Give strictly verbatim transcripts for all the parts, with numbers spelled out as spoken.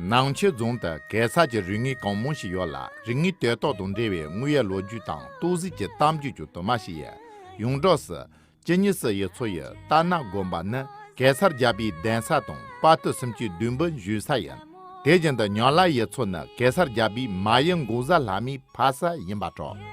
ནང་ཆོས་རྫོང་དུ་གེ་སར་གྱི་རིག་གནས་གང་མང་ཞིག་ཡོད་ལ། རིག་གནས་དོན་དག་དང་འབྲེལ་བའི་དངོས་ཡོད་ལོ་རྒྱུས་དང་རྟོག་ཞིབ་ཀྱི་གཏམ་རྒྱུད་ཀྱང་དུ་མ་ཞིག་ཡོད། ཡོངས་གྲགས་སུ་ཅི་ཉི་སི་ཡུལ་ཚོ་ཡི་རྟ་ནག་དགོན་པ་ནི་གེ་སར་རྒྱལ་པོའི་གདན་ས་དང་དཔའ་རྟུལ་སུམ་ཅུའི་གདུང་འབུམ་བཞུགས་ས་ཡིན། དེ་བཞིན་དུ་ཉང་ལ་ཡུལ་ཚོ་ནི་གེ་སར་རྒྱལ་པོའི་མ་ཡུམ་འགོག་བཟའ་ལྷ་མོའི་ཕ་ས་ཡིན་པར་གྲགས།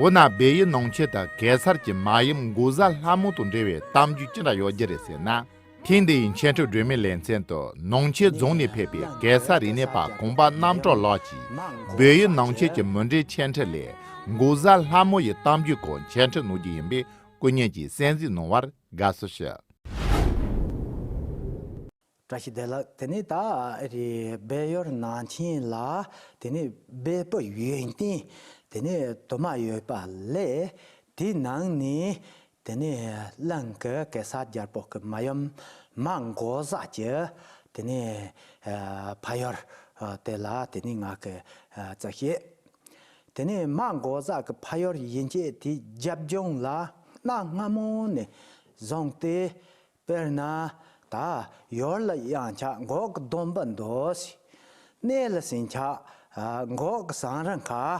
འོ་ན་སྦས་ཡུལ་ནང་ཆོས་དུ་གེ་སར་གྱི་མ་ཡུམ་འགོག་བཟའ་ལྷ་མོ་དང་འབྲེལ་བའི་གཏམ་རྒྱུད་ཅི་འདྲ་ཡོད་རྒྱུ་རེད་ཟེར་ན། ཐེངས་འདིའི་འཆད་ཁྲིད་སྒྲོན་མེའི་ལེ་ཚན་དུ་ནང་ཆོས་རྫོང་ནས་ཕེབས་པའི་གེ་སར་རིག་གནས་པ་གོང་པ་རྣམ་གྲོལ་ལགས་ཀྱིས་སྦས་ཡུལ་ནང་ཆོས་ཀྱི་མུ་འབྲེལ་འཆད་ཁྲིད་ལས་འགོག་བཟའ་ལྷ་མོ་ཡི་གཏམ་རྒྱུད་སྐོར་འཆད་ཁྲིད་གནང་རྒྱུ་ཡིན་པས་སྐུ་ཉིད་ཀྱིས་གསན་གཟིགས་གནང་བར་དགའ་བསུ་ཞུ། བཀྲ་ཤིས་བདེ་ལེགས། དེ་ནས་ད་རེས་སྦས་ཡུལ་ནང་ཆེན་ལ་དེ་ནས་སྦས་པའི་ཡོན་ཏན་དེ་ནས་དུ་མ་ཡོད་པ་ལས། དེའི་ནང་ནས་དེ་ནས་གླིང་གི་གེ་སར་རྒྱལ་པོ་གི་མ་ཡུམ་མ་འགོག་བཟའ་གྱི་དེ་ནས་ཕ་ཡུལ་དེ་ལ་དེ་ནས་ང་གི་བརྩི་ཞེས། དེ་ནས་མ་འགོག་བཟའ་གི་ཕ་ཡུལ་ཡན་ཆད་དེའི་རྒྱབ་ལྗོངས་ལ་གནའ་སྔ་མོ་ནས་བཟུང་སྟེ། དཔེར་ན། ད་ཡུལ་ལ་གཡང་ཆགས་འགོག་གི་སྡོམ་པ་འདོད་ཟེར། གནས་ལ་ཟིང་ཆགས་འགོག་གི་ཟངས་རི་མཁར།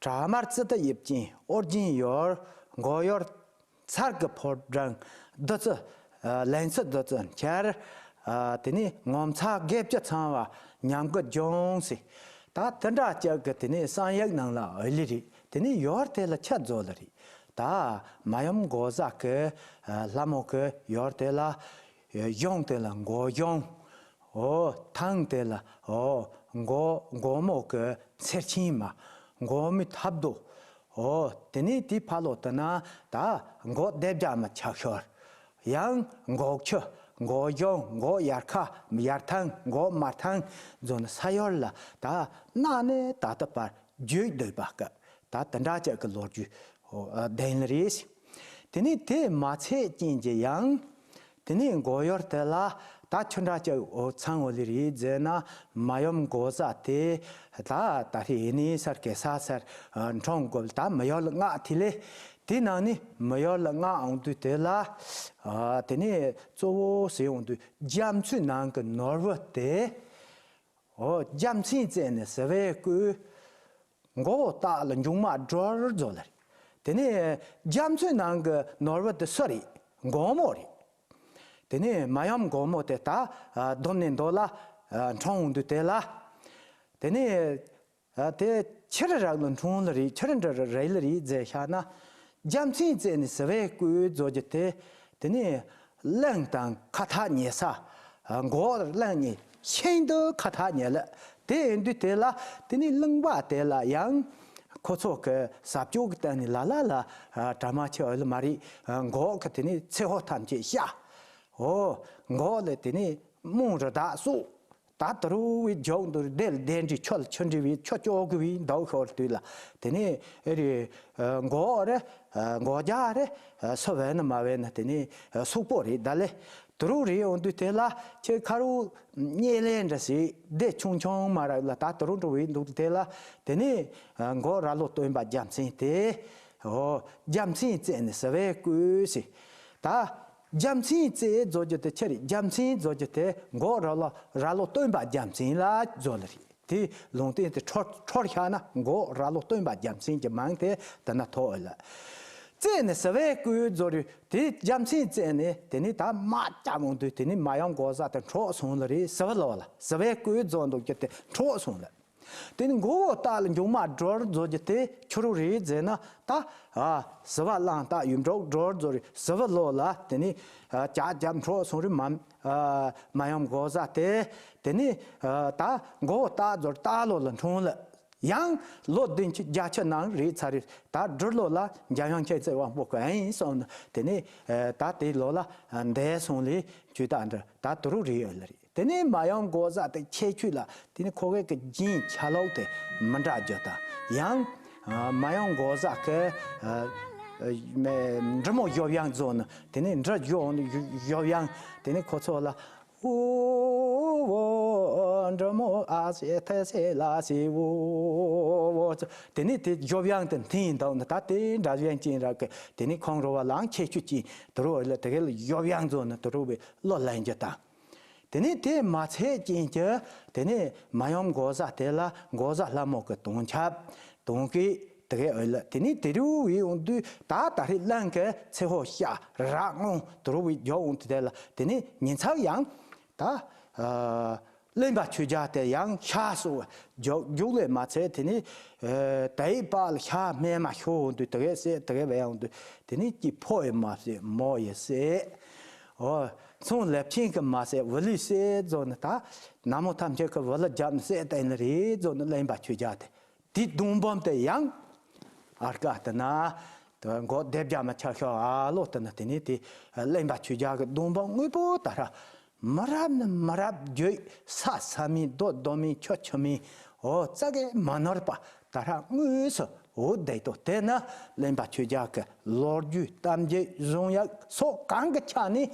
བྲག་དམར་ཙི་ཏི་དབྱིབས་ཅན་ཨོ་རྒྱན་ཡུལ། འགོག་ཡུལ་ཚར་གི་ཕོ་བྲང་བདུད་རྩི། ལན་ཚྭ་བདུད་རྩི་འཁྱིལ། དེ་ནས་ངོ་མཚར་དགེ་བཅུ་ཚང་བ་ཉམས་རྒུད་ལྗོངས་ཟེར། ད་དེ་འདྲ་ཅིག་གི་དེ་ནས་བསམ་ཡིག་ནང་ལ་འོ་ལེ་རེད། དེ་ནས་ཡུལ་དེ་ལ་ཆ་རྫོགས་ལེ་རེད། ད་མ་ཡུམ་འགོག་བཟའ་གི་ལྷ་མོ་གི་ཡུལ་དེ་ལ། གཞུང་དེ་ལ་འགོག་གཞུང་། འོ་ཐང་དེ་ལ་འོ་འགོག་འགོག་མོ་གི་མཚེར་ཆེན་མ། འགོག་མོའི་ཐབ་རྡོ། འོ་དེ་ནས་དེའི་ཕ་ལོ་དེ་ན་ད་འགོག་སྡེ་བརྒྱད་མ་ཆགས་ཤོར། ཡང་འགོག་ཆུ། འགོག་གཞུང་། འགོག་ཡར་ཁ་ཡར་ཐང་། འགོག་མར་ཐང་། རྫོང་ནི་ས་ཡུལ་ལ་ད་གནའ་ནས་ད་ལྟ་བར་བརྗོད་སྡོད་པ་ཀ་ད་དེ་འདྲ་ཅིག་གི་ལོ་རྒྱུས་ལྡན་ལེ་རེད། དེ་ནས་དེ་མ་ཚད་ཅན་གྱི་ཡང་། དེ་ནས་འགོག་ཡུལ་དེ་ལ་ད་ཆུ་འདྲ་ཅིག་འོ་ཚང་འོ་ལེ་རེད་ཟེར་ན། མ་ཡུམ་འགོག་བཟའ་དེ་ད་ད་རེས་ཡིན་ནི་སར་གེ་སར་སར་འཁྲུངས་དགོས་ད་མི་ཡུལ་ལ་མངགས་དེ་ལས། དེ་ནང་ནས་མི་ཡུལ་ལ་མངགས་འོང་དུས་དེ་ལ། དེ་ནས་གཙོ་བོ་ཟེར་འོང་དུས་རྒྱ་མཚོའི་ནང་གི་ནོར་བུ་དེ། འོ་རྒྱལ་མཚན་རྩེ་ནས་ཟིལ་པས་བརྐོས། མགོ་བོ་བཏགས་ལ་མཇུག་མ་སྒྲོལ་རྫོགས་ལེ་རེད། དེ་ནས་རྒྱ་མཚོའི་ནང་གི་ནོར་བུ་དེ་སུ་རེད། འགོག་མོ་རེད། དེ་ནས་མ་ཡུམ་འགོག་མོ་དེ་ད་བསྡོམས་ནས་མདོ་ལ་འཁྲུངས་འོང་དུས་དེ་ལ། དེ་ནས་དེ་ཕྱི་རི་རབ་ལ་འཁྲུངས་ལེ་རེད། ཕྱི་རི་འདྲ་རེད་ལེ་རེད་ཟེར་བཞག་ན། རྒྱལ་མཚན་རྩེ་ནས་ཟིལ་པས་བརྐོས་རྫོགས་རྒྱུ་དེ། དེ་ནས་གླིང་དང་ཁ་ཐག་ཉེ་ས། འགོག་གླིང་གཉིས་ཤིན་ཏུ་ཁ་ཐག་ཉེ་ལེ། དེ་ཡིན་དུས་དེ་ལ་དེ་ནས་གླིང་པ་དེ་ལ་ཡང་ཁོ་ཚོ་གི་ཟབ་སྤྱོད་ཀྱི་སྟེང་ནས་ལ་ལ་ལ་གྲ་མ་ཆེ་འོས་ལ་མ་རེད། འགོག་གི་དེ་ནས་ཚེ་ཧོ་ཐམས་ཅད་བཤགས། འོ། འགོག་ལེ་དེ་ནས་རྨོངས་རི་དྭགས་སོགས། ད་དུ་རུ་བའི་འཇོག་འདུར་དེ་ལ་དེ་འདྲའི་ཆོས་ལ་ཆུ་འདྲི་བའི་ཆོས་སྐྱོ་གི་བའི་མདོག་ཤོར་དུས་ལ། དེ་ནས་ཨེ་རེད། འགོག་རེད། འགོག་རྒྱ་རེད། སུ་བས་ན་མ་བས་ན་དེ་ནས་སུག་པོ་རེད་ད་ལེ། དུ་རུ་རེད་འོང་དུས་དེ་ལ་ཁྱེད་ཁ་རུ་བརྙས་ལེན་འདྲ་ཞིག་སྡེ་ཆུང་ཆུང་མ་རག་ལ་ད་དུ་རུ་འགྲོ་བའི་འདུག་དེ་ལ། དེ་ནས་འགོག་ར་ལོ་སྟོན་པ་རྒྱལ་མཚན་དེ། འོ། རྒྱལ་མཚན་རྩེ་ནས་ཟིལ་པས་བརྐོས་ཟེར། ད་རྒྱལ་མཚན་རྩེ་རྫོགས་རྒྱུ་དེ་ཆི་རེད། རྒྱལ་མཚན་རྫོགས་རྒྱུ་དེ་འགོག་ར་ལོ་ར་ལོ་སྟོན་པ་རྒྱལ་མཚན་ལ་རྫོགས་ལེ་རེད། དེ་ལུང་བསྟན་དེ་འཕྲོར་འཕྲོར་བཞག་ན་འགོག་ར་ལོ་སྟོན་པ་རྒྱལ་མཚན་གྱི་མིང་དེ་དེ་ན་ཐོགས་ལ། རྩེ་ནས་ཟིལ་པས་བརྐོས་རྫོགས་རེད། དེ་རྒྱལ་མཚན་རྩེ་ནས་དེ་ནས་ད་དམག་རྒྱག་འོང་དུས་དེ་ནས་མ་ཡུམ་འགོག་བཟའ་དེ་འཕྲོག་སོང་ལེ་རེད། ཟིལ་པ་ལོག་ལ་ཟིལ་པས་བརྐོས་རྫོགས་འདུག་རྒྱུ་དེ་འཕྲོག་སོང་ལེ། དེ་ནི་མགོ་བོ་བཏགས་ལ་མཇུག་མ་སྒྲོལ་རྫོགས་རྒྱུ་དེ་ཁྱོད་རུ་རེད་ཟེར་ན་ད། ཨ། ཟིལ་པ་བླངས་བཏགས་ཡུམ་གྲོགས་སྒྲོལ་རྫོགས་རེད། ཟིལ་པ་ལོག་ལ་དེ་ནི། ཨ། ལྕགས་རྒྱབ་འཕྲོག་སོང་རེད་མ། ཨ། མ་ཡུམ་འགོག་བཟའ་དེ། དེ་ནི། ཨ། ད་མགོ་བོ་བཏགས་རྫོགས་རྟ་ལོག་ལ་འཁྲུངས་ལ། ཡང་ལོ་བདུན་ཅུ་བརྒྱད་ཅུ་ནང་རེད་ཚར་རེད། ད་སྦྲུལ་ལོག་ལ་འཇམ་དབྱངས་མཁྱེན་བརྩེ་དབང་པོ་གི་ཨིན་སོང་ན་དེ་ནི། ཨ། ད་དེ་ལོག་ལ་འདས་སོང་ལས་ཇུས་ད་འདྲ་ད་དུ་རུ་རེད་ཡོད་ལ་རེད། དེ་ནས་མ་ཡུམ་འགོག་བཟའ་དེ་ཁྱད་ཆོས་ལ་དེ་ནས་ཁོ་བོའི་གི་རྒྱན་ཆ་ལུགས་དེ་མི་འདྲ་རྒྱུ་དང་ཡང་། ཨ། མ་ཡུམ་འགོག་བཟའ་གི། ཨ། མི། འབྲི་མོ་གཞོབ་གཡང་བཟོ་ནི་དེ་ནས་འབྲི་གཞོབ་ནི་གཞོབ་གཡང་དེ་ནས་ཁོ་ཚོ་ལ། འོ། འོ། འབྲི་མོ་ཨ་སེ་ཐེ་སེ་ལ་སེ་འོ། འོ། དེ་ནས་དེ་གཞོབ་གཡང་དེ་འཐེན་འདུག་ནི་ད་དེ་འདྲ་གཞན་ཅན་ར་གི་དེ་ནས་ཁོང་རོ་བ་ལའང་ཁྱད་ཆོས་ཅན་དུ་རུ་ལ་དེ་ག་ལ་གཞོབ་གཡང་བཟོ་ནི་དུ་རུ་བའི་བློ་ལེན་རྒྱུ་དང་། དེ་ནས་དེ་མ་ཚད་ཀྱིན་གྱི་དེ་ནས་མ་ཡུམ་འགོག་བཟའ་དེ་ལ་འགོག་བཟའ་ལྷ་མོ་གི་དོན་ཁྱབ་དོན་གི་དེ་གའི་འོས་ལ། དེ་ནས་དེ་རུ་ཡི་འོང་དུས་ད་ད་རེས་གླིང་གི་ཚེ་ཧོ་ཤ་རག་སྔོན་དུ་རུ་བའི་རྒྱོ་འོང་དུ་དེ་ལ། དེ་ནས་ཉིན་ཚག་ཡང་ད་གླིང་པ་ཆོས་རྒྱལ་དེ་ཡང་ཤ་སོ་རྒྱོ་རྒྱུག་ལས་མ་ཚད། དེ་ནས་དེའི་པ་ལ་ཤ་སྨན་མ་ཤོ་འོང་དུས་དེ་གའི་སྲས་དེ་གའི་བས་འོང་དུས། དེ་ནས་ཀྱི་ཕོ་ཡི་མ་ཟད་མོ་ཡི་སྲས། ཨོ། ཚོང་ལེབ་ཆེན་གི་མ་ཟད་བུ་ལི་སྲས་ཛོ་ནི་ད། ན་མོ་ཐམས་ཅད་ཀྱི་བུ་ལ་རྒྱབ་ནི་སྲས་བསྟན་ནི་རེད་ཛོ་ནི་གླིང་པ་ཆོས་རྒྱལ་དེ། དེའི་གདུང་འབུམ་དེ་ཡང་ཨར་ཀ་དེ་ན་དེ་མགོ་སྡེབ་རྒྱ་མ་ཆག་ཤོག་ཨ་ལོ་དེ་ན། དེ་ནས་དེ་གླིང་པ་ཆོས་རྒྱལ་གི་གདུང་འབུམ་དངོས་པོ་ད་ར་མི་རབས་ནི་མི་རབས་བརྒྱུད་ས་ས་མིན་རྡོ་རྡོ་མིན་ཆུ་ཆུ་མིན། ཨོ། རྩ་གི་མ་ནོར་པ་ད་ར་དངོས་སུ་འོ་བསྡད་དོ། དེ་ནི་གླིང་པ་ཆོས་རྒྱལ་གྱི་ལོ་རྒྱུས་གཏམ་རྒྱུད་གཞུང་ཡིག་སོགས་གང་གི་ཆ་ནས།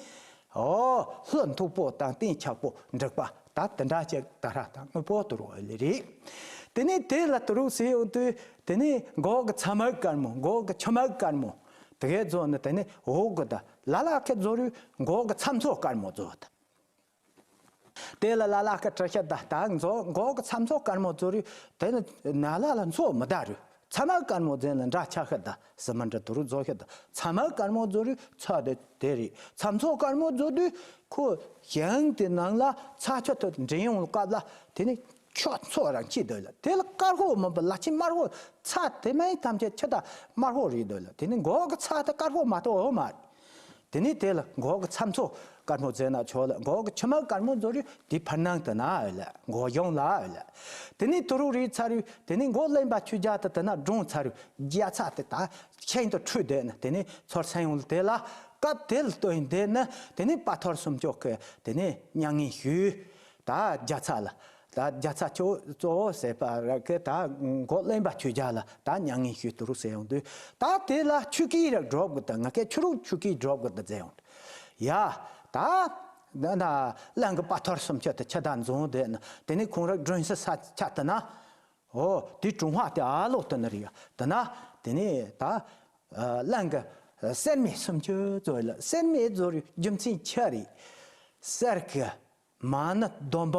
ཨོ། ལྷུན་སྟུག་པོ་དང་གཏིང་འཁྱག་པོ་འགྲིག་པ་ད་དེ་འདྲ་ཅིག་ད་ར་ད་དངོས་པོ་དུ་རུ་ལེ་རེད། དེ་ནས་དེ་ལ་དུ་རུ་ཟེར་ཡོང་དུས། དེ་ནས་འགོག་གི་ཚ་མག་དཀར་མོ། འགོག་གི་ཆུ་མག་དཀར་མོ། དེ་གའི་ཛོ་ནི་དེ་ནས་འོག་གི་ད་ལ་ལ་ཁའི་ཛོ་རུ་འགོག་གི་ཚ་མཚོ་དཀར་མོ་ཛོ་ད། དེ་ལ་ལ་ལ་ཁ་བྲི་ཤ་ད་ད་མཛོ་འགོག་གི་ཚ་མཚོ་དཀར་མོ་ཛོ་རུ། དེ་ནི་ན་ལ་ལ་མཚོ་མི་ད་རུ། ཚ་མག་དཀར་མོ་ཛེ་ལ་འདྲ་ཆ་ཤ་ད་སི་མ་འདྲ་དུ་རུ་ཛོ་ཤ་ད། ཚ་མག་དཀར་མོ་ཛོ་རུ་ཚ་དེ་དེ་རེད། ཚ་མཚོ་དཀར་མོ་ཛོ་དུས་ཁོ་ཞིང་དེ་ནང་ལ་ཚ་ཆུ་དུ་འདྲེན་ཡོང་སྐབས་ལ། དེ་ནི་ཆུ་མཚོ་རང་ཆེ་དོ་ལ། དེ་ལ་དཀར་ཧོ་མིན་པ་ལ་ཆེ་དམར་ཧོ། ཚ་དེ་མའི་ཐམས་ཅད་ཆུ་ད་དམར་ཧོ་རེད་དོ་ལ། དེ་ནི་འགོག་གི་ཚ་དེ་དཀར་ཧོ་མ་གཏོགས་འོ་མ་རེད། དེ་ནས་དེ་ལ་འགོག་གི་ཚ་མཚོ་དཀར་མོ་ཟེར་ན་ཆོག་ལ། འགོག་གི་ཆུ་མག་དཀར་མོ་ཛོ་རུ་དེ་ཕར་ནང་དུ་ན་ཡོད་ལ། འགོག་གཞུང་ལ་ཡོད་ལ། དེ་ནས་དུ་རུ་རི་ཚ་རུ། དེ་ནས་འགོག་གླིང་པ་ཆོས་རྒྱལ་དུ་དེ་ན་སྒྲུང་ཚ་རུ་རྒྱ་ཚ་དེ་ད་ཤིན་ཏུ་འཁྲུལ་བསྡད་ན། དེ་ནས་ཚོར་སེང་ཡོང་ལ། དེ་ལ་སྐབས་དེ་ལ་སྟོན་བསྡད་ན། དེ་ནས་དཔའ་ཐོར་སུམ་ཅུ་གི་དེ་ནས་མྱ་ངན་ཞུས། ད་རྒྱ་ཚ་ལ། ད་རྒྱ་ཚ་ཆོས་གཙོ་བོ་ཟེར་པ་ར་གི་ད་འགོག་གླིང་པ་ཆོས་རྒྱལ་ལ་ད་མྱ་ངན་ཞུས་དུ་རུ་ཟེར་ཡོང་དུས། ད་དེ་ལ་ཆུ་ཀི་ར་སྒྲོབ་གི་ད་ང་གའི་ཆུ་རུག་ཆུ་ཀི་སྒྲོབ་གི་ད་ཟེར་ཡོང་དུས། ཡ། ད་ད་ད་གླིང་གི་དཔའ་ཐོར་སུམ་ཅུ་དེ་ཆ་ད་འཛོང་དེ་ན། དེ་ནས་ཁོང་ར་སྒྲོན་ས་ས་ཆ་དེ་ན། ཨོ། དེ་གྲུང་བ་དེ་ཨ་ལོ་དེ་ན་རེད་ཡ། དེ་ན་དེ་ནས་ད་གླིང་གི་སེར་མི་སུམ་ཅུ་ཙོ་ལ། སེར་མི་ཙོ་རུ་རྒྱུ་མཚན་ཆ་རེད། གསེར་གི་མ་ཎི་སྡོམ་པ་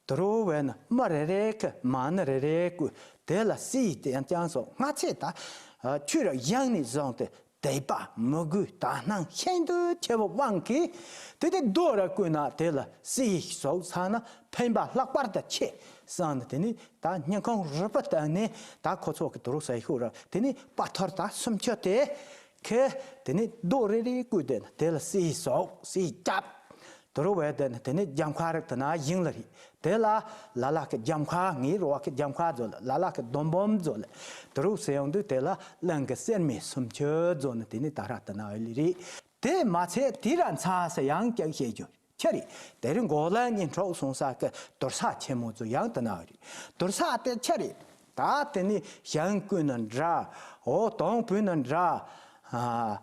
དུ་རུ་བས་ན་མི་རེ་རེ་གི་མ་ཎི་རེ་རེ་བསྐུལ། དེ་ལ་སྲས་ཡི་དེ་ཡང་ཀྱང་སོགས་སྔ་ཚེ་ད་ཆོས་ར་གཞན་ནས་བཟུང་སྟེ་དད་པ་མོས་གུས་དག་སྣང་ཤིན་ཏུ་ཆེ་བའི་དབང་གིས། དེ་དེ་རྡོ་ར་བརྐོས་ན་དེ་ལ་སྲས་ཡི་སོགས་ཚང་ན་ཕན་པ་ལྷག་པར་དུ་ཆེ་བསམ་ནས། དེ་ནས་ད་སྙིང་ཁོང་རུས་པ་བཏང་ནས་ད་ཁོ་ཚོ་གི་དུ་རུ་ཟེར་ཤོག་ར། དེ་ནས་དཔའ་ཐོར་ད་སུམ་ཅུ་དེ། ཁེ། དེ་ནས་རྡོ་རེ་རེ་བརྐོས་དེ་ན་དེ་ལ་སྲས་ཡི་སོགས་སྲས་ཡི་སྐྱབས། དུ་རུ་བས་དེ་ན་དེ་ནས་རྒྱབ་ཁ་རེ་དེ་ན་ཞིང་ལ་རེད། དེ་ལ་ལ་ལ་གི་རྒྱབ་ཁ། ངའི་རོ་བ་གི་རྒྱབ་ཁ་ཙོ་ལ། ལ་ལ་གི་སྡོམ་པོམ་ཙོ་ལ། དུ་རུ་ཟེར་ཡོང་དུས་དེ་ལ་གླིང་གི་སེར་མི་སུམ་ཅུ་ཙོ་ནི་དེ་ནས་ད་ར་དེ་ན་ཡོད་ལེ་རེད། དེ་མ་ཚད་དེ་ར་མཚར་ས་ཡང་ཀྱང་བཤད་རྒྱུ། ཆ་རེད། དེ་རིང་འགོག་གླིང་གཉིས་འཕྲོག་སོང་ས་གི་དུར་ས་ཆེན་མོ་ཚོ་ཡང་དེ་ན་རེད། དུར་ས་དེ་ཆ་རེད། ད་དེ་ནི་ཞིང་བརྐོས་ན་འདྲ། འོ། དོང་བརྐོས་ན་འདྲ། ཨ།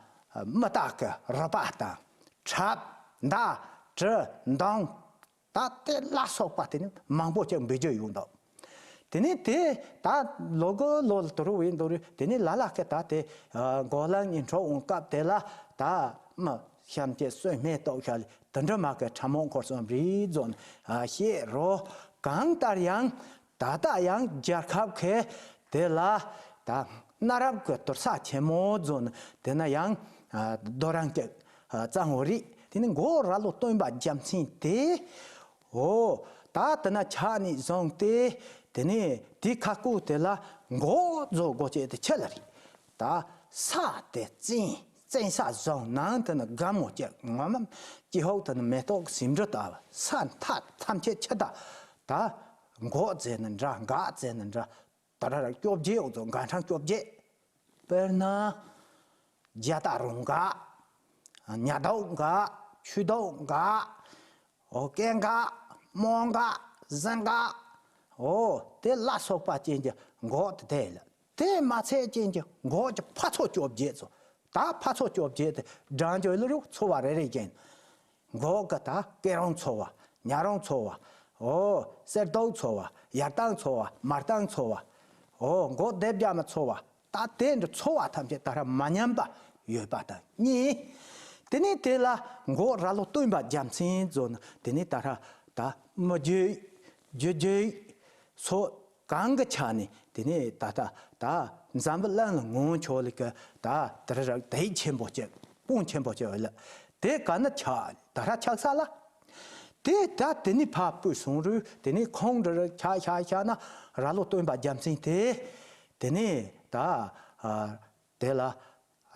མི་དག་གི་རུས་པ་དང་། ཁྲབ། མདའ། གྲི། མདུང་། ད་དེ་ལ་སོགས་པ་དེ་ནི་མང་པོ་ཅིག་འབུལ་རྒྱུ་ཡོང་འདུག་དེ་ནས་དེ་ད་ལོ་གོ་ལོ་ལ་དུ་རུ་བའི་འདུག་རེད། དེ་ནས་ལ་ལ་ཁེ་ད་དེ་འགོག་གླིང་གཉིས་འཕྲོག་འོང་སྐབས་དེ་ལ་ད་མི་གཤམ་གྱི་གསོན་སྨན་ལྟོགས་ཤ་ལ་དུད་འགྲོ་མ་གི་ཁྲ་མོ་འཁོར་གསུམ་རེད་ཟོན་བཤད་རོ། གང་ལྟར་ཡང་ད་ལྟ་ཡང་རྒྱལ་ཁབ་ཁེ་དེ་ལ་ད་གནའ་རབས་ཀྱི་དུར་ས་ཆེན་མོ་ཟོན་དེ་ན་ཡང་རྡོ་རིང་གི་གཙང་བོ་རེད། དེ་ནས་འགོག་ར་ལོ་སྟོན་པ་རྒྱལ་མཚན་དེ། འོ། ད་དེ་ན་ཆ་ནས་བཟུང་སྟེ། དེ་ནས་དེའི་ཁ་སྐོར་དེ་ལ་འགོག་རྫོགས་སྒོ་བཅད་དེ་ཆེ་ལ་རེད། ད་ས་དེ་བཙན་བཙན་ས་བཟུང་ནང་དེ་ན་དགའ་མོ་བཅད་ངོ་མ་སྐྱི་ཧོག་དེ་ན་མེ་ཏོག་ཟེའུ་འབྲུ་ལྟ་བུ་ས་མཐའ་ཐམས་ཅད་ཆུ་ད། ད་འགོག་ཟེར་ན་འདྲ། འགག་ཟེར་ན་འདྲ། ད་ར་ར་བཅོ་བརྒྱད་འོ་ཚོ་འགག་འཕྲང་བཅོ་བརྒྱད། དཔེར་ན། རྒྱ་སྟག་རོང་འགག་ཉ་རྡོག་འགག་ཆུ་རྡོག་འགག་འོ། སྐེ་འགག་མོ་འགག་གཟི་འགག་འོ། དེ་ལ་སོགས་པ་ཅན་གྱི་འགག་དེ་དེ་ལ། དེ་མ་ཚད་ཅན་གྱི་འགག་གི་ཕ་ཚོ་བཅོ་བརྒྱད་ཚོ། ད་ཕ་ཚོ་བཅོ་བརྒྱད་དེ་འགག་གི་ལུ་རུ་ཚོ་བ་རེ་རེ་ཅན། འགག་གི་ད་སྐེ་རོང་ཚོ་བ། ཉ་རོང་ཚོ་བ། འོ། གསེར་རྡོག་ཚོ་བ། ཡར་ཏང་ཚོ་བ། མར་ཏང་ཚོ་བ། འོ། འགག་སྡེ་བརྒྱ་མ་ཚོ་བ། ད་དེ་འདྲ་ཚོ་བ་ཐམས་ཅད་ད་ར་མ་ཉམས་པ་ཡོད་པ་དང་གཉིས། དེ་ནས་དེ་ལ་མགོ་རྭ་ལོ་སྟོན་པ་རྒྱལ་མཚན་ཟེར་ནས་དེ་ནས་ད་ར་ད་མི་རྒྱུད་རྒྱུད་རྒྱུད་སོགས་གང་གི་ཆ་ནས་དེ་ནས་ད་ལྟ་ད་འཛམ་བུ་གླིང་ལ་ངོམ་ཆོག་ལེ་གི་ད་དེ་ར་དེ་ཆེན་པོ་ཅིག་དཔུང་ཆེན་པོ་ཅིག་ཡོད་ལ། དེ་ག་ནི་ཆགས་ད་ར་ཆགས་ས་ལ། དེ་ད་དེ་ནས་ཕར་བུད་སོང་རུང་དེ་ནས་ཁོང་འདྲ་ར་ཆགས་ཆགས་ཆགས་ན་རྭ་ལོ་སྟོན་པ་རྒྱལ་མཚན་དེ་དེ་ནས་ད་ཨ་དེ་ལ་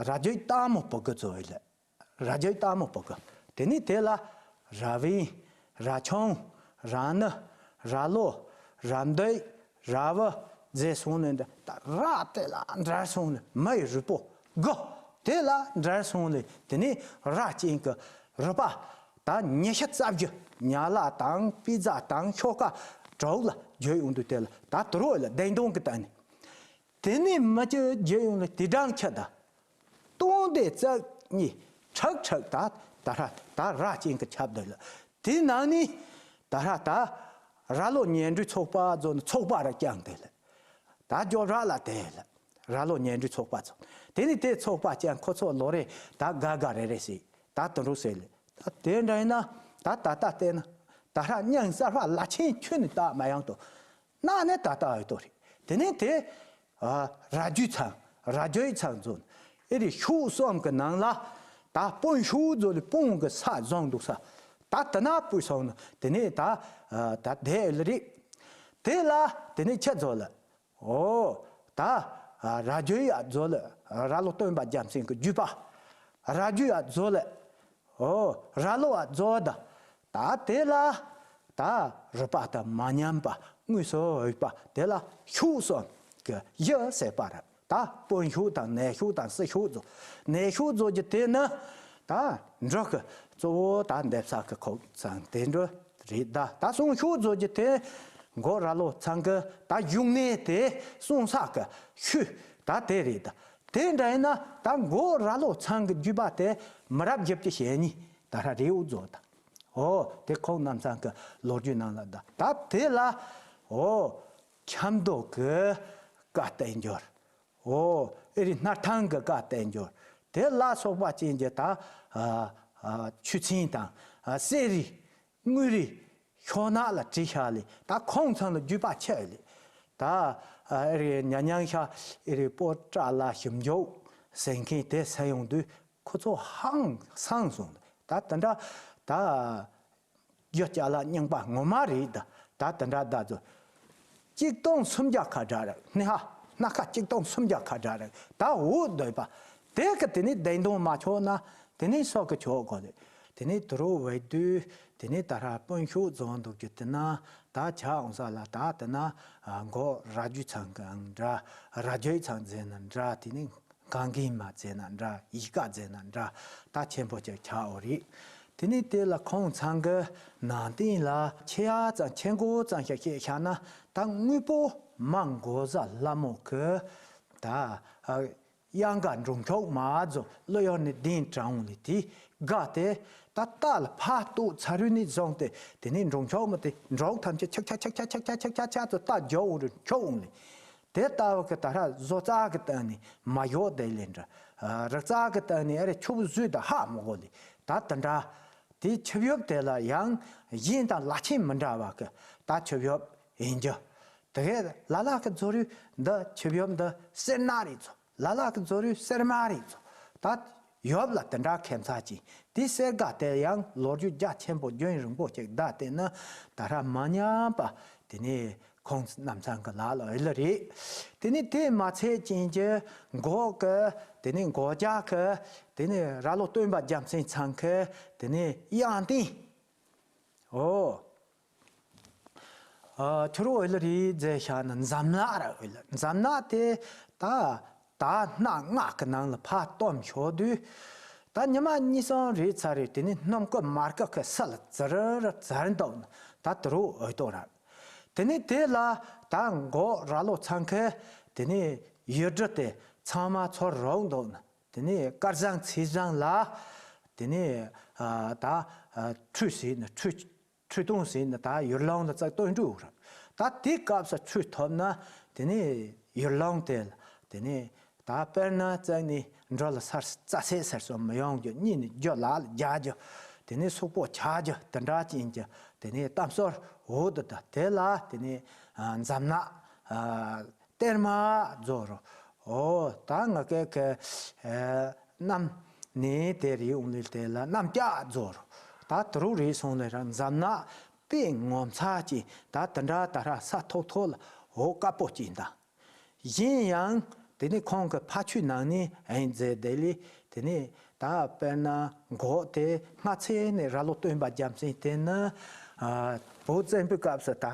རྭ་རྒྱུད་ལྟ་མོ་བུ་གུ་ཚོ་ཡོད་ལ། རྭ་རྒྱུད་ལྟ་མོ་བུ་གུ། དེ་ནས་དེ་ལ་རྭ་བན། རྭ་ཆུང་། རྭ་ནུ། རྭ་ལོ། རྭ་འདོད། རྭ་བུ། རྫས་སོང་ནས་འདི་ད་རྭ་དེ་ལ་འདྲ་སོང་ནས་མི་ཡི་རུས་པོ་དགུ། དེ་ལ་འདྲ་སོང་ནས་དེ་ནས་རྭ་ཅན་གྱི་རུས་པ་ད་ཉི་ཤུ་རྩ་བཞི། ཉ་ལ་དང་པི་ཛ་དང་ཤོ་ཀ་དྲུག་ལ་བརྗོད་ཡོང་དུས་དེ་ལ་ད་དུ་རོ་ལ་བདེན་དོན་གྱི་སྟེང་ནས། དེ་ནས་མི་སྤྱི་རྒྱལ་ཡོངས་ལ་དེ་སྦྲང་ཁྱི་དང་། སྟོང་སྡེ་རྩ་གཉིས་ཁྲག་ཁྲག་ད་ད་ར་ད་ར་ཅན་གྱི་ཁྱབ་འདུག་ལ། དེའི་ནང་ནས་ད་ར་ད་ར་ལོ་ཉེ་འབྲེལ་ཚོགས་པ་ཚོ་ནི་ཚོགས་པ་ར་བསྐྱངས་ཏེ་ལ། ད་རྒྱོབ་ར་ལ་དེ་ལ། ར་ལོ་ཉེ་འབྲེལ་ཚོགས་པ་ཚོ། དེ་ནས་དེ་ཚོགས་པ་བསྐྱངས་ཁོ་ཚོ་ལོ་རེ་ད་དགའ་དགའ་རེ་རེ་ཟེར། ད་དུ་འགྲོ་ཟེར་ལ། ད་དེ་འདྲ་ཡིན་ན་ད་ད་ལྟ་བལྟས་ན་ད་ར་སྙིང་གསར་བ་ལ་ཆེན་ཁྱོན་ནས་ད་མ་ཡང་དོ། གནའ་ནས་ད་ལྟ་ཡོད་དོ་རེད། དེ་ནས་དེ་ཨ་རྭ་རྒྱུད་ཚང་། རྭ་རྒྱུད་ཚང་ཚོ་ཨེ་རེད། ཤོག་གསུམ་གི་ནང་ལ་ད་དཔོན་ཤོག་ཚོ་ལས་དཔུང་གི་ས་བཟུང་འདུག་ས། ད་དེ་ན་བུད་སོང་ན་དེ་ནས་ད་ཨ་ད་དེ་ལ་རེད། དེ་ལ་དེ་ནས་ཁྱི་ཚོ་ལ་ཨོ་ད་ཨ་རྭ་རྒྱུད་ཡ་ཚོ་ལ་རྭ་ལོ་སྟོན་པ་རྒྱལ་མཚན་གྱི་རྒྱུད་པ། རྭ་རྒྱུད་ཡ་ཚོ་ལ། ཨོ་རྭ་ལོ་བ་རྫོགས་ད། ད་དེ་ལ་ད་རུས་པ་དང་མ་ཉམས་པ་དངོས་སུ་འོས་པ་དེ་ལ་ཤོག་གསུམ་གྱི་གཞི་ཟེར་པ་རེད། ད་དཔོན་ཤོག་དང་ནས་ཤོག་དང་སྲིད་ཤོག་རྫོགས། ནས་ཤོག་རྫོགས་ཀྱི་དེ་ནི་ད་འབྲུག་གི་གཙོ་བོ་ད་འདེབས་ས་གི་ཁོག་ཚང་དེ་འདྲ་རེད། ད་ད་སྲུང་ཤོག་རྫོགས་ཀྱི་དེ་མགོ་རྭ་ལོ་ཚང་གི་ད་བཞུགས་གནས་དེ་སྲུང་ས་གི་ཤུལ་ད་དེ་རེད། ད་དེ་འདྲ་ཡིན་ན་ད་མགོ་རྭ་ལོ་ཚང་གི་རྒྱུད་པ་དེ་མི་རབས་བཞི་བཅུ་ཞེ་གཉིས་ད་ར་རེའུ་རྫོགས་ད། ཨོ་དེ་ཁོང་རྣམ་ཚང་གི་ལོ་རྒྱུས་ནང་ལ་ད་ད་དེ་ལ་ཨོ་ཆབ་མདོ་གི་བཀའ་བསྟན་འགྱུར། ཨོ་ཨེ་རི་སྣར་ཐང་གི་བཀའ་བསྟན་འགྱུར། དེ་ལ་སོགས་པ་ཅན་གྱི་ད་ཨ་ཨ་ཆོས་ཚན་དང་ཨ་གསེར་རི་དངུལ་རི་ཤོག་ནག་ལ་བྲིས་བཞག་ལེ། ད་ཁོང་ཚང་ལ་རྒྱུད་པ་ཆད་ལེ། ད་ཨ་ཨེ་རི་ཉ་ཉང་ཤ་ཨེ་རི་པོ་ཏྲ་ལ་ཞིབ་འཇུག་ཟེར་མཁན་དེ་ས་ཡོང་དུས། ཁོ་ཚོ་ཧང་སངས་སོང་། ད་དེ་འདྲ་ད་རྒྱུ་ཅ་ལག་རྙིང་པ་ངོ་མ་རེད། ད་ད་དེ་འདྲ་ད་ཚོ་གཅིག་སྟོང་སུམ་བརྒྱ་ཁ་བྲལ་རེད། སྣེ་ཧ་སྣ་ཁ་གཅིག་སྟོང་སུམ་བརྒྱ་ཁ་བྲལ་རེད། ད་འུ་སྡོད་པ་དེ་གི་དེ་ནས་བདེན་དོན་མ་ཆོག་ན་དེ་ནས་སོག་གི་ཆོག་གོ་རེད། དེ་ནས་དུ་རུ་བས་དུས་དེ་ནས་ད་ར་དཔོན་ཤོག་རྫོང་འདུག་རྒྱུ་དེ་ན་ད་ཆ་འོང་ས་ལ་ད་དེ་ན་མགོ་རྭ་རྒྱུད་ཚང་གང་འདྲ་རྭ་རྒྱུད་ཚང་ཟེར་ན་འདྲ། དེ་ནས། གང་གིས་མ་བཙལ་ན་འདྲ། ཡིག་ག་བཙལ་ན་འདྲ། ད་ཆེན་པོ་ཅིག་ཆགས་འོ་རེད། དེ་ནས་དེ་ལ་ཁོང་ཚང་གི་ནང་རྟེན་ལ་ཆེ་ཡ་ཙམ་ཆེ་མགོ་ཙམ་ཞིག་བཤད་བཞག་ན། ད་དངོས་པོ་མ་འགོ་བཟའ་ལྷ་མོ་གི་ད་གཡང་ག་འབྲོང་ཆོག་མ་ཚོ་ཀླུ་ཡོར་ནས་གདན་དྲངས་འོང་ལེ། དེ་ག་དེ་ད་རྟ་ལ་ཕ་ཏོག་ཚ་རུས་ནས་བཟུང་སྟེ་དེ་ནས་འབྲོང་ཆོག་མ་དེ་འབྲོག་ཐམས་ཅད་ཆག་ཆག་ཆག་ཆག་ཆག་ཆག་ཆག་ཆག་ཆག་ཚོ་རྟ་རྒྱོབ་འོང་རུ་ཆོག་འོང་ལེ། དེ་ལྟ་བུ་གི་ད་ར་བཟོ་རྩལ་གི་སྟེང་ནས་མ་ཡོད་དེ་ལས་འདྲ། རིག་རྩལ་གི་སྟེང་ནས་ཨ་རེ་ཆུ་བོ་བཟོས་དང་ཧ་མི་གོ་ལེ། ད་དེ་འདྲ། དེ་ཆིབས་ཡོབ་དེ་ལ་ཡང་གཞན་དང་ལ་ཆེན་མི་འདྲ་བ་གི་ད་ཆིབས་ཡོབ་ཡིན་རྒྱུ། དེ་གས་ལ་ལ་གི་བཟོ་རུ་འདི་ཆིབས་ཡོབ་འདི་སེར་སྣ་རེད་ཚོ། ལ་ལ་གི་བཟོ་རུ་སེར་མ་རེད་ཚོ། ད་ཡོབ་ལ་དེ་འདྲ་ཁྱད་མཚར་ཅིང་། དེ་གསེར་སྒ་དེ་ཡང་ལོ་རྒྱུས་རྒྱ་ཆེན་པོ་རྒྱུན་རིང་པོ་ཅིག་བསྡད་དེ་ནི་ད་ར་མ་ཉམས་པ་དེ་ནས་ཁོང་རྣམ་ཚང་གི་ལག་ལ་ཡོད་ལེ་རེད། དེ་ནས་དེ་མ་ཚད་ཅན་གྱི་འགོག་གི་དེ་ནས་འགོག་རྒྱག་གི་དེ་ནས་ར་ལོ་སྟོན་པ་རྒྱལ་མཚན་ཚང་གི་དེ་ནས་གཡང་རྟེན། ཨོ། ཨ་ཁྱོད་རོ་འོས་ལ་རེད་ཟེར་བཞག་ན་འཛམ་ལག་ར་འོས་ལ། འཛམ་ལག་དེ་ད་ད་སྣ་ལྔ་གི་ནང་ལ་ཕར་བསྡོམས་ཞོག་དུས། ད་ཉི་མ་གཉིས་གསུམ་རེད་ཚར་རེད། དེ་ནས་སྣུམ་སྐུད་མར་སྐུད་ཁ་ས་ལ་ཙི་རི་རི་ཙར་འདུག་ན་ད་དུ་རོ་འོས་ཏོ་ར། དེ་ནས་དེ་ལ་ད་མགོ་ར་ལོ་ཚང་ཁ་དེ་ནས་ཡུལ་གྲུ་དེ་ཚང་མ་ཚོར་རོགས་འདུག་ན། དེ་ནས་དཀར་ཟངས་མཚེར་ཟངས་ལ་དེ་ནས་ཨ་ད་ཨ་ཁྲུས་ཟེར་ན་ཁྲུས་ཁྲུས་གཏོང་ཟེར་ན་ད་ཡུལ་ལུང་ལ་ཙག་སྟོན་འགྲོ་ར། ད་དེ་སྐབས་སུ་ཁྲུས་ཐོབ་ན་དེ་ནས་ཡུལ་ལུང་དེ་ལ་དེ་ནས་ ད་དཔེར་ན་རྩ་ནས་འགྲོ་ལ་སར་རྩྭ་ཟས་ཟེར་སོང་མི་ཡོང་རྒྱུ། གཉིད་ནས་རྒྱུ་ལ་ལ་རྒྱག་རྒྱུ། དེ་ནས་སོག་པོ་ཆག་རྒྱུ། དེ་འདྲ་ཅན་གྱི་དེ་ནས་གཏམ་སོར་འོ་དུ་ད་དེ་ལ་དེ་ནས་ཨ་འཛམ་ནག་ཨ་གཏེར་མ་རྫོགས་རོ། འོ་ད་ང་སྐད་ཀྱི་ཨ་གནམ་ནས་དེ་རི་འོང་ལི་དེ་ལ་གནམ་སྐྱ་རྫོགས་རོ། ད་དུ་རུ་རི་སོང་ལས་ར་འཛམ་ནག་དཔེ་ངོ་མཚར་ཅན། ད་དེ་འདྲ་ད་ར་ས་ཐོག་ཐོག་ལ་འོ་དཀར་པོ་ཅན་ད། གཞན་ཡང་དེ་ནས་ཁོང་གི་ཕ་ཆོས་ནང་ནས་ཨེ་མཛད་དེ་ལས་དེ་ནས་ད་དཔེར་ན་འགོག་དེ་སྔ་ཚེ་ནས་ར་ལོ་སྟོན་པ་རྒྱལ་མཚན་དེ་ནི་ཨ་བོད་བཙན་པོའི་སྐབས་སུ་ད་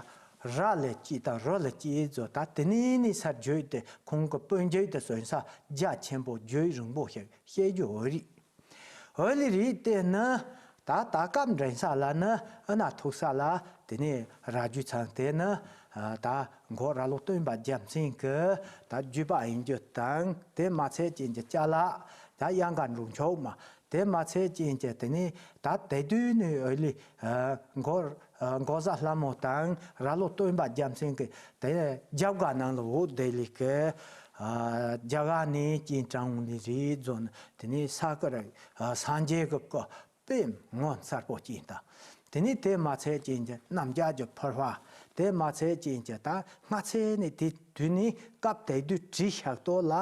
ར་ལ་སྐྱེས་དང་རུ་ལ་སྐྱེས་ཚོ་ད་དེ་ནས་ནས་སར་བརྗོད་དེ་ཁོང་གི་སྤུན་མཆེད་དེ་སོན་ས་རྒྱ་ཆེན་པོ་བརྗོད་རིང་པོ་ཞིག་བཤད་རྒྱུ་འོ་རིགས། འོ་ལི་རིགས་དེ་ནི་ད་ད་སྐབས་འདྲེན་ས་ལ་ནི་ཨ་ན་ཐུག་ས་ལ་དེ་ནས་ར་རྒྱུད་ཚང་དེ་ནི་ཨ་ད་འགོག་ར་ལོ་སྟོན་པ་རྒྱལ་མཚན་གྱི་ད་བརྒྱུད་པ་ཡིན་རྒྱུ་དང་། དེ་མ་ཚད་ཅན་གྱི་ཅ་ལག་ད་གཡང་དཀར་འབྲུག་མཆོག་མ། དེ་མ་ཚད་ཅན་གྱི་དེ་ནས་ད་དེ་དུས་ནས་འོ་ལི་ཨ་འགོག་ཨ་འགོག་བཟའ་ལྷ་མོ་དང་ར་ལོ་སྟོན་པ་རྒྱལ་མཚན་གྱི་དེ་རྒྱབ་ག་ནང་ལ་འོ་དེ་ལི་གི་ཨ་རྒྱ་གར་ནས་ཅན་དྲང་འོང་ལི་རིགས་ཚོ་ནི་དེ་ནས་ས་ཀ་ར་ཨ་སངས་རྒྱས་ཀྱི་སྐུ་དཔེ་ངོ་མཚར་པོ་ཅན་དང་། དེ་ནས་དེ་མ་ཚད་ཅན་གྱི་གནམ་བྱཱར་གྱི་ཕུར་པ། དེ་མ་ཚད་ཅན་གྱི་ད་སྔ་ཚེ་ནས་དེ་དུས་ནས་སྐབས་དེ་དུས་བྲིས་བཞག་ཏོ་ལ་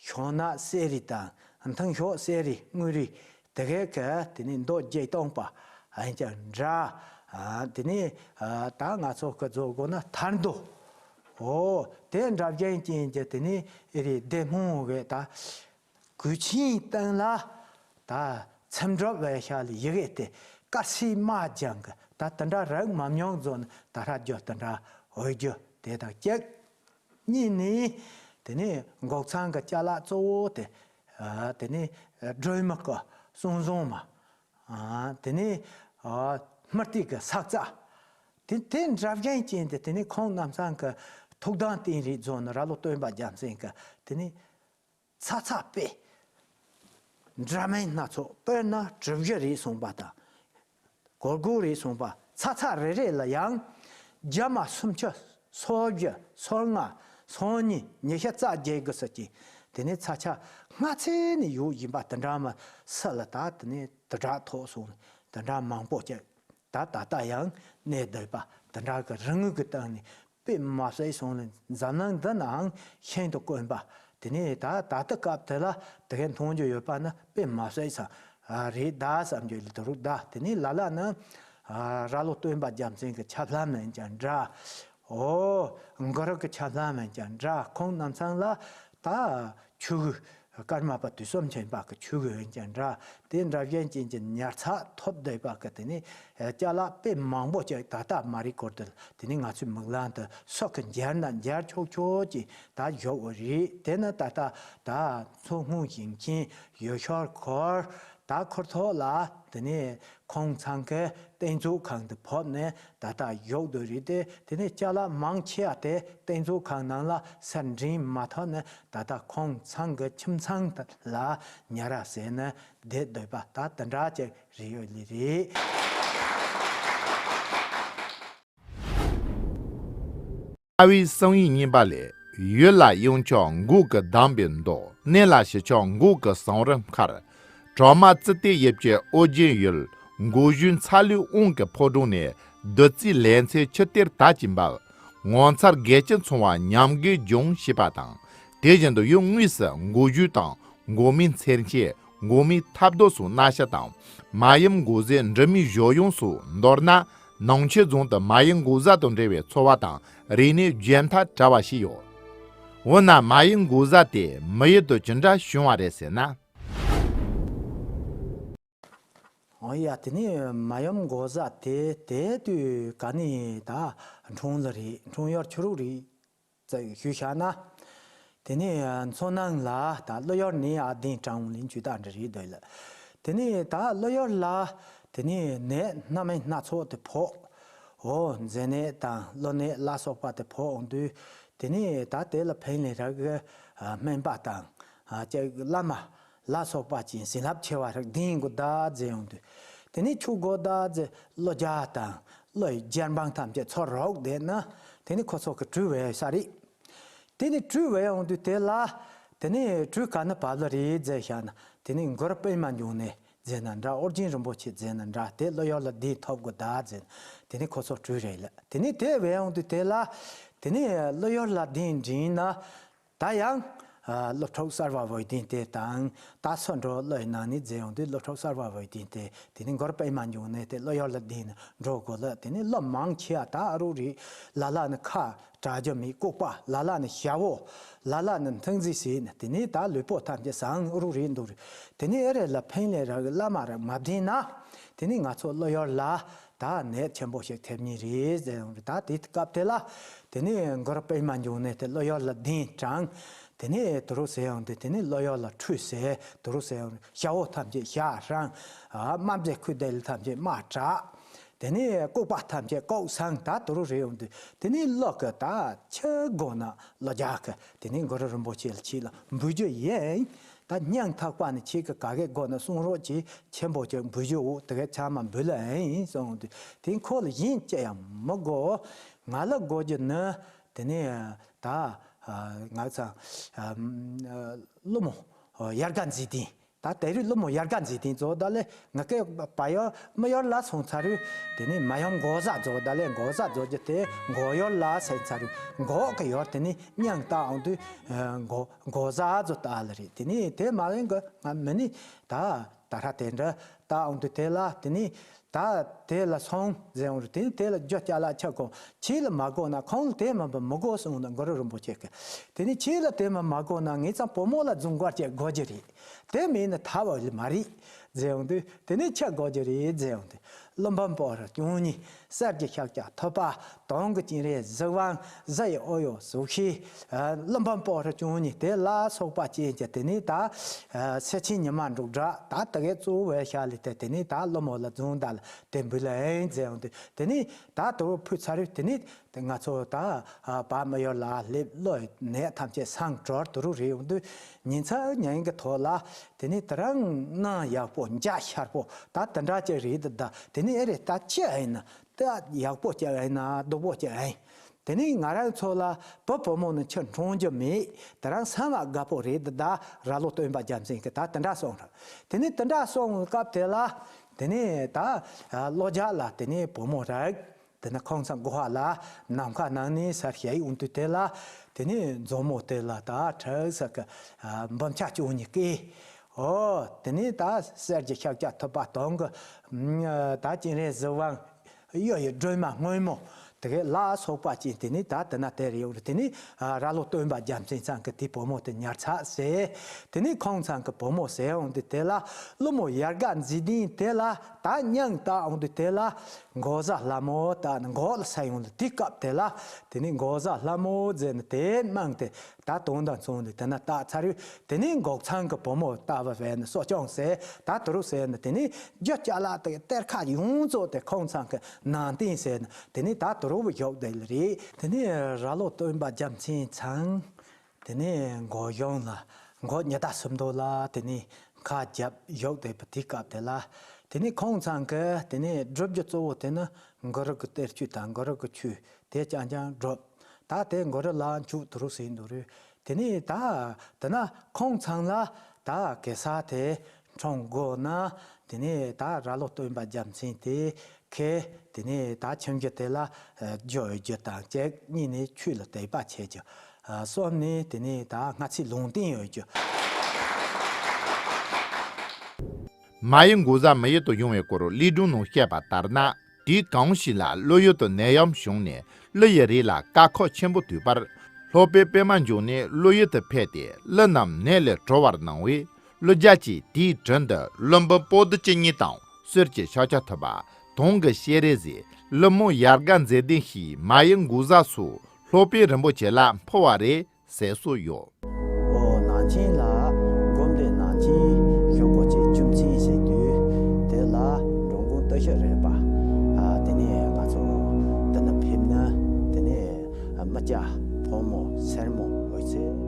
ཤོང་ན་གསེར་རི་དང་མཐིང་ཤོག་གསེར་རི་དངུལ་རི་དེ་གའི་གི་དེ་ནས་མདོ་བརྒྱད་སྟོང་པ་ཨ་ཡིན་ཀྱང་འདྲ། ཨ་དེ་ནས་ཨ་ད་ང་ཚོ་གི་བཟོ་དགོས་ན་ཐར་མདོ། འོ་དེ་འདྲ་བཞིན་ཅན་གྱི་དེ་ནས་ཨེ་རི་སྡེ་སྨོན་གི་ད། གོས་ཆེན་སྟེང་ལ་ད་ཚེམ་དྲུབ་བའི་ཤ་ལ་ཡི་གེ་དེ་དཀར་སེར་དམར་ལྗང་གི་ད་དེ་འདྲ་རིགས་མ་མྱོང་ཚོ་ནི་ད་ཧྲ་རྒྱུ་དེ་འདྲ་འོས་རྒྱུ་དེ་དང་གཅིག་གཉིས་ནས་དེ་ནས་འགོག་ཚང་གི་ཅ་ལག་གཙོ་བོ་དེ་ཨ་དེ་ནས་སྒྲོལ་མ་གི་གསུང་བཟང་མ། ཨ་དེ་ནས་ཨ་སྨྲྀ་ཏིའི་གི་ཕྱག་རྩ། དེ་དེ་འདྲ་བཞིན་ཅན་དེ་དེ་ནས་ཁོང་རྣམ་ཚང་གི་ཐུགས་དམ་རྟེན་རིགས་ཚོ་ནི་ར་ལོ་སྟོན་པ་རྒྱལ་མཚན་གི་དེ་ནས། ཚ་ཚ་དཔེ། འདྲ་མིན་སྣ་ཚོགས་དཔེར་ན་གྲུ་བཞི་རེ་གསུངས་པ་དང་། གོར་གོར་རེ་གསུངས་པ་ཚ་ཚ་རེ་རེ་ལ་ཡང་རྒྱ་མ་སུམ་ཅུ་སོ་བཞི་སོ་ལྔ་སོ་གཉིས་ཉི་ཤུ་རྩ་བརྒྱད་དགུ་ཟེར་གྱི། དེ་ནས་ཚ་ཆ་སྔ་ཚེ་ནས་ཡོད་བཞིན་པ་དེ་འདྲ་མ་སུ་ལ་ད་དེ་ནས་དུ་དྲག་ཐོག་སོང་དེ་འདྲ་མང་པོ་ཅིག་ད་ད་ལྟ་ཡང་གནས་སྡོད་པ་དེ་འདྲ་གི་རིན་དངུལ་གྱི་སྟེང་ནས་དཔེ་མ་སྲིད་སོང་ལ་འཛམ་གླིང་འདི་ནའང་ཤིན་ཏུ་དཀོན་པ། དེ་ནས་ད་ད་ལྟ་སྐབས་དེ་ལ་དེ་གའི་མཐོང་རྒྱུ་ཡོད་པ་ནི་དཔེ་མ་སྲིད་ས་རེད་ད་བསམ་རྒྱུ་ལ་དུ་རུ་ད་དེ་ནས་ལ་ལ་ནི་ར་ལོ་སྟོན་པ་རྒྱལ་མཚན་གྱི་ཆབ་ལྷམ་མིན་ཀྱང་འདྲ། འོ་གུ་རུ་གི་ཆབ་ལྷམ་མིན་ཀྱང་འདྲ། ཁོང་རྣམ་ཚང་ལ་ད། ཆོས་གོས་ཀརྨ་པ་དུས་གསུམ་མཁྱེན་པ་གི་ཆོས་གོས་འོན་ཀྱང་འདྲ། དེ་འདྲ་བཞིན་ཅན་གྱི་ཉར་ཚགས་ཐོབ་བསྡད་པ་གི་དེ་ནི་ཅ་ལག་དཔེ་མང་པོ་ཅིག་ད་ལྟ་མ་རིག་སྐོར་དུ་དེ་ནི་ང་ཚོའི་མིག་ལམ་དུ་སོགས་ཀྱི་འབྱར་ན་འབྱར་ཆོག་ཆོག་ཅིག་ད་བཞག་འོ་རེད། དེ་ནི་ད་ལྟ་ད་མཚོ་སྔོན་ཞིང་ཆེན་ཡུལ་ཤར་ཁུལ་ད་ཁུལ་ཐོག་ལ་དེ་ནི། ཁོང་ཚང་གི་རྟེན་གཙོ་ཁང་དུ་ཕོབ་ནས་ད་ལྟ་བཞུགས་སྡོད་རེད་དེ། དེ་ནས་ཅ་ལག་མང་ཆེ་བ་དེ་རྟེན་གཙོ་ཁང་ནང་ལ་སར་འདྲེན་མ་ཐུབ་ནས་ད་ལྟ་ཁོང་ཚང་གི་ཁྱིམ་ཚང་ལ་ཉར་ར་ཟེར་ནས་བསྡད་སྡོད་པ་ད་དེ་འདྲ་ཅིག་རེད་ཡོད་ལེ་རེད། རྩ་བའི་གསང་བའི་བསྙེན་པ་ལས། ཡུལ་ལ་གཡང་ཆགས་འགོག་གི་གདམས་པའི་མདོ། གནས་ལ་ཞི་ཆགས་འགོག་གི་ཟངས་རི་མཁར། གྲོག་མ་ཙི་ཏའི་དབྱིབས་ཀྱི་ཨོ་རྒྱན་ཡུལ། མགོ་གཞུང་ཚ་ལུའི་དབང་གི་ཕོ་བྲང་ནས། བདུད་རྩིའི་ལན་ཚྭའི་ཆུ་གཏེར་དར་གྱིས་འབབ། ངོ་མཚར་དགེ་བཅུ་ཚང་བ་ཉམས་དགའི་ལྗོངས་ཞེས་པ་དང་། དེ་བཞིན་དུ་ཡུལ་དངོས་སུ་མགོ་གཞུང་དང་། མགོ་མའི་མཚེར་ཆས། མགོ་མའི་ཐབ་རྡོ་སོགས་སྣ་ཤལ་དང་། མ་ཡུམ་འགོག་བཟའི་འབྲུ་མའི་བཞོ་གཡོན་སོགས། མདོར་ན། ནང་ཆོས་རྫོང་དུ་མ་ཡུམ་འགོག་བཟའ་དང་འབྲེལ་བའི་ཚོར་བ་དང་རིག་གནས་བརྗེད་ཐབས་བྲལ་བ་ཞིག་ཡོད། འོ་ན་མ་ཡུམ་འགོག་བཟའ་དེ་མི་ཡུལ་དུ་ཇི་འདྲ་བྱུང་བ་རེད་ཟེར་ན། འོ་ཡ་དེ་ནས་མ་ཡུམ་འགོག་བཟའ་དེ་དེ་དུས་ག་ནས་ད་འཁྲུངས་ལ་རེད། འཁྲུངས་ཡུལ་ཆུ་རུ་རེད། ཙམ་ཞུས་བཞག་ན། དེ་ནས་མཚོ་ནང་ལ་ད་ཀླུ་ཡུལ་ནས་ཨ་དེང་དྲང་ལིན་ཇུ་ད་འདྲ་རེད་འདོད་ལ། དེ་ནས་ད་ཀླུ་ཡུལ་ལ་དེ་ནས་ནད་སྣ་མིན་སྣ་ཚོགས་དེ་ཕོག་འོ་མཛེ་ནད་དང་ཀླུ་ནད་ལ་སོགས་པ་དེ་ཕོག་འོང་དུས། དེ་ནས་ད་དེ་ལ་ཕན་ལས་རག་གི་སྨན་པ་དང་ཅིག་བླ་མ་ལ་སོགས་པ་ཅིག་བྱིན་རླབས་ཆེ་བ་རིགས་ལྡན་གོ་ད་མཛད་ཡོང་དུས། དེ་ནས་ཆུ་གོ་ད་མཛད་ཀླུ་རྒྱལ་དང་། ཀླུ་ཡི་རྒྱལ་འབངས་ཐམས་ཅད་ཚོ་རོགས་བསྡད་ན། དེ་ནི་ཁོ་ཚོ་གི་གྲུ་བའི་ས་རེད། དེ་ནི་གྲུ་བའི་འོང་དུས་དེ་ལ། དེ་ནས་བྲུས་ག་ནི་བབ་ལ་རེད་ཟེར་བཞག་ན། དེ་ནས་མགུར་པད་མ་འབྱུང་གནས་ཟེར་ན་འདྲ། ཨོ་རྒྱན་རིན་པོ་ཆེ་ཟེར་ན་འདྲ། དེ་ཀླུ་ཡུལ་ལ་གདན་ཐོབ་དགོས་ད་ཟེར་ན། དེ་ནས་ཁོ་ཚོ་བྲུས་རེད་ལ། དེ་ནས་དེ་བས་ཡོང་དུས་དེ་ལ། དེ་ནས་ཀླུ་ཡུལ་ལ་གདན་འདྲེན་ན། ད་ཡང་། ཨ། སློབ་ཕྲུག་གསར་བ་བོད་དིན་དེ་དང་། ད་སུ་འགྲོ་ཀླུ་ཡི་ནང་ནས་ཟེར་ཡོང་དུས། སློབ་ཕྲུག་གསར་བ་བོད་དིན་དེ། དེ་ནས་མགུར་པད་མ་འབྱུང་གནས་དེ་ཀླུ་ཡུལ་ལ་གདན་འགྲོ་དགོས་ལ། དེ་ནས་སློབ་མང་ཆེ་བ་ད་ཨ་རུ་རེད། ལ་ལ་ནི་ཁ་གྲག་རྒྱུ་མེད། ལྐུགས་པ། ལ་ལ་ནི་ཞ་བོ། ལ་ལ་ནི་མཐུན་རྫས་ཟེར་ནས། དེ་ནས་ད་ལུས་པོ་ཐམས་ཅད་ཟངས་ཨ་རུ་རེད་འདུག་རེད། དེ་ནས་ཨེ་རེད་ལ། ཕིང་ལེ་ར་གི་བླ་མ་ར་མ་བསྟེན་ན། དེ་ནས་ང་ཚོ་ཀླུ་ཡུལ་ལ་ད་ནད་ཆེན་པོ་ཞིག་ཐེབས་ངེས་རེད་ཟེར་ཡོང་རེད། ད་དེ་སྐབས་དེ་ལ། དེ་ནས་མགུར་པད་མ་འབྱུང་གནས་དེ་ཀླུ་ཡུལ་ལ་གདན་དྲངས། དེ་ནས་དུ་རུ་ཟེར་ཡོང་དུས། དེ་ནས་ཀླུ་ཡུལ་ལ་བྲོས་ཟེར། དུ་རུ་ཟེར་ཡོང་རེད། ཞ་བོ་ཐམས་ཅད་ཞ་སྲང་། ཨ། དམར་འབྱེད་ཁུ་དེ་ལ་ཐམས་ཅད་དམར་དྲག། དེ་ནས་ལྐུགས་པ་ཐམས་ཅད་ལྐུགས་སྲང་། ད་དུ་རུ་རེད་ཡོང་དུས། དེ་ནས་ཀླུ་གི་ད་ཆི་དགོས་ན་ཀླུ་རྒྱལ་གི། དེ་ནས་གུ་རུ་རིན་པོ་ཆེ་ལ་ཆེད་ལ་འབུལ་རྒྱུ་ཡིན། ད་སྙིང་ཐག་པ་ནས་ཁྱེད་ཀྱི་ག་གེ་དགོས་ན་གསུང་རོགས་གྱིས། ཆེན་པོ་ཅིག་འབུལ་རྒྱུ་འོ་དེ་གའི་ཚང་མ་འབུལ་ལ་ཡིན་གསུངས་དུས། དེ་ཁོ་ལ་གཞན་ཅི་ཡང་མི་དགོས། ང་ལ་དགོས་རྒྱུ་ནི། དེ་ནས་ད་ང་ཚང་ཀླུ་མོ་ཡར་དགའ་མཛེས་ལྡན། ད་དེ་རིང་ཀླུ་མོ་ཡར་དགའ་མཛེས་ལྡན་ཚོ་ད་ལས། ང་ཀའི་བལ་ཡུལ་མི་ཡུལ་ལ་སོང་ཚར་རུ། དེ་ནས་མ་ཡུམ་འགོག་བཟའ་ཚོ་ད་ལས། འགོག་བཟའ་ཚོ་གྱི་དེ་འགོག་ཡུལ་ལ་སོང་ཚར་རུ། འགོག་གི་ཡུལ་དེ་ནས་སྙིང་ལྟ་འོང་དུས། འགོག་འགོག་བཟའ་ཚོ་ད་ལ་རེད། དེ་ནས་དེ་མ་ཡིན་གི་ང་མི་ནི་ད་ད་ར་དེ་འདྲ་ལྟ་འོང་དུས། དེ་ལ་དེ་ནས་ད་དེ་ལ་སོང་ཟེར་འོང་རུ། དེ་ནས་དེ་ལ་རྒྱུ་སྐྱ་ལ་ཆ་གོ། ཁྱེད་ལ་མ་དགོས་ན། ཁོང་ལ་དེ་མིན་པ་མི་དགོས་གསུངས་ན། གུ་རུ་རིན་པོ་ཆེ་གིས། དེ་ནས་ཁྱེད་ལ་དེ་མིན་མ་དགོས་ན། ངེད་ཚང་བུ་མོ་ལ་འཛུམ་དཀར་ཅིག་དགོས་རྒྱུ་རེད། དེ་མེད་ན་ཐབས་ལ་མ་རེད་ཟེར་འོང་དུས། དེ་ནས་ཆི་དགོས་རྒྱུ་རེད་ཟེར་འོང་དུས། ཀླུ་འབུམ་པོ་ཏི་བཅུ་གཉིས། གསེར་གྱི་ཤཱཀྱ་ཐུབ་པ། དུང་གི་སྤྱན་རས་གཟིགས་དབང་། གཟི་ཡི་ཨོ་ཡོ་གཟུགས་ཤིག། ཀླུ་འབུམ་པོ་ཏི་བཅུ་གཉིས་དེ་ལ་སོགས་པ་ཅན་གྱི། དེ་ནས་ད་སེར་ཆེན་ཉི་མ་འབྲུག་སྒྲ་ད་དེ་གའི་གཙོ་བོ་བས་ཤ་ལི་དེ། དེ་ནས་ད་ཀླུ་མོ་ལ་འཛུམ་ད་ལ་དེ་འབུལ་ལ་ཡིན་ཟེར་འོང་དུས། དེ་ནས་ད་དུ་རུ་ཕུལ་ཚར་རུ། དེ་ནས་དེ་ང་ཚོ་ད་བལ་མི་ཡུལ་ལ་སླེབས། ཀླུ་ནད་ཐམས་ཅད་སངས་གྲོལ་དུ་རུ་རེད་འོང་དུས། ཉིན་མཚན་ཉིན་གྱི་ཐོག་ལ་དེ་ནས་དེ་རིང་གནམ་ཡག་པོ་འཇའ་ཤར་པོ་ད་དེ་འདྲ་ཅིག་རེད་ད། དེ་ནས་ཨེ་རེད། ད་ཅི་ཡིན་ན། ད་ཡག་པོ་ཅིག་ཡིན་ན་སྡུག་པོ་ཅིག་ཡིན། དེ་ནས་ང་རང་ཚོ་ལ་བུ་བུ་མོ་ནི་ཁྱོད་འཁྲུངས་རྒྱུ་མེད། དེ་རིང་སེམས་པ་དགའ་པོ་རེད་ད། ར་ལོ་སྟོན་པ་རྒྱལ་མཚན་གྱིས་ད་དེ་འདྲ་གསུངས་ར། དེ་ནས་དེ་འདྲ་གསུངས་སྐབས་དེ་ལ། དེ་ནས་ད་ཀླུ་རྒྱལ་ལ་དེ་ནས་བུ་མོ་རེད། དེ་ནས་ཁོང་ཚང་གོ་བ་ལ་ནམ་མཁའ་ནང་ནས་ཟེར་བཤད་འོང་དུས། དེ་ལ་དེ་ནས་མཛོ་མོ་དེ་ལ་ད་ཁྲག་ཟག་གི་འབུམ་ཆ་བཅུ་གཉིས་སྐྱེས། ཨོ། དེ་ནས་ད་གསེར་གྱི་ཤཱཀྱ་ཐུབ་པ། དུང་གི་ད་སྤྱན་རས་གཟིགས་དབང་། གཡུ་ཡི་སྒྲོན་མ་སྔོན་མོ་དེ་གའི་ལ་སོགས་པ་ཅན། དེ་ནས་ད་དེ་ན་དེར་ཡོད་རེད། དེ་ནས་ར་ལོ་སྟོན་པ་རྒྱལ་མཚན་ཚང་གི་དེ་བུ་མོ་དེ་ཉར་ཚར་ཟེར། དེ་ནས་ཁོང་ཚང་གི་བུ་མོ་ཟེར་འོང་དུས། དེ་ལ་ཀླུ་མོ་ཡར་དགའ་མཛེས་ལྡན་དེ་ལ་ད་སྙིང་ལྟ་འོང་དུས། དེ་ལ་འགོག་བཟའ་ལྷ་མོ་ད་ནི་འགོག་ལ་ས་ཡོང་ལ། དེ་སྐབས་དེ་ལ་དེ་ནས་འགོག་བཟའ་ལྷ་མོ་ཟེར་ནས་དེ་མིང་དེ་ད་དུང་ད་མཚུངས་ནས་དེ་ན་བཏགས་ཚར་ཡོད། དེ་ནས་འགོག་ཚང་གི་བུ་མོ་ལྟ་བུ་བས་ནི་གསོ་སྐྱོང་ཟེར། ད་དུ་རུ་ཟེར་ནི། དེ་ནས་རྒྱུ་སྐྱ་ལ་དེ་གཏེར་ཁ་ཡོངས་རྫོགས་དེ་ཁོང་ཚང་གི་ནང་རྟེན་ཟེར་ནི། དེ་ནས་ད་དུ་རུ་བཞག་དེ་ལ་རེད། དེ་ནས་ར་ལོ་སྟོན་པ་རྒྱལ་མཚན་ཚང་། དེ་ནས་འགོག་གཞུང་ལ། འགོག་ཉི་ཟླ་གསུམ་མདོ་ལ་དེ་ནས་ཁ་རྒྱབ་བཞག་དེ་བ། དེ་སྐབས་དེ་ལ་དེ་ནས་ཁོང་ཚང་གི་དེ་ནས་སྒྲུབ་རྒྱུ་གཙོ་བོ་དེ་ནི་གུ་རུ་གི་གཏེར་ཆོས་དང་། གུ་རུ་གི་ཆོས་དེ་རྐྱང་རྐྱང་སྒྲུབ། ད་དེ་གུ་རུ་ལ་མཆོད་དུ་རུ་ཟིན་དུ་རུ། དེ་ནས་ད་དེ་ན་ཁོང་ཚང་ལ་ད་གེ་སར་དེ་འཁྲུངས་དགོས་ན། དེ་ནས་ད་ར་ལོ་སྟོན་པ་རྒྱལ་མཚན་དེ་ཁེ། དེ་ནས་ད་ཁྱིམ་རྒྱུད་དེ་ལ་རྒྱུ་ཡོད་རྒྱུ་དང་གཅིག། གཉིས་ནས་ཆོས་ལ་དད་པ་བྱེད་རྒྱུ། གསུམ་ནས་དེ་ནས་ད་སྔ་ཚེ་ལུང་བསྟན་ཡོད་རྒྱུ། མ་ཡི་འགོག་བཟའ་མི་ཡུལ་དུ་ཡོང་བའི་སྐོར་གླེང་སྒྲུང་ནང་བཤད་པ་ལྟར་ན། དུས་གང་ཞིག་ལ་ཀླུ་ཡུལ་དུ་ནད་ཡམས་བྱུང་ནས་ཀླུ་ཡི་རིགས་ལ་དཀའ་ཁག་ཆེན་པོ་ཐུག་པར། ལྷོ་པའི་པད་མ་འབྱུང་གནས་ཀླུ་ཡུལ་དུ་ཕེབས་ཏེ་ཀླུ་རྣམས་ནད་ལས་གྲོལ་བར་གནང་བས། ཀླུ་རྒྱལ་གྱིས་དེའི་དྲུང་དུ་ཀླུ་འབུམ་པོ་ཏི་བཅུ་གཉིས་དང་། གསེར་གྱི་ཤཱཀྱ་ཐུབ་པ། དུང་གི་སྤྱན་རས་གཟིགས། ཀླུ་མོ་ཡར་དགའ་མཛེས་ལྡན་ཞེས་མ་ཡི་འགོག་བཟའ་སོགས་ལྷོ་པའི་རིན་པོ་ཆེ་ལ་ཕུལ་བ་རེད་ཟེར་སྲོལ་ཡོད། ཨོ། ནང་ཆེན་ལ་སྒོམ་སྡེ་ནང་ཆེན་ཞོག་གོ་ཆེ་བཅུ་མཚན་ཟེར་དུས། དེ་ལ་འགྲོ་མགོན་ཏི་ཤྲི་རས་པ། ཨ། དེ་ནས་ང་ཚོ་འདི་ན་ཕེབས་ན། དེ་ནས་མི་སྐྱ་ཕོ་མོ་སེར་མོ་འོད་ཟེར།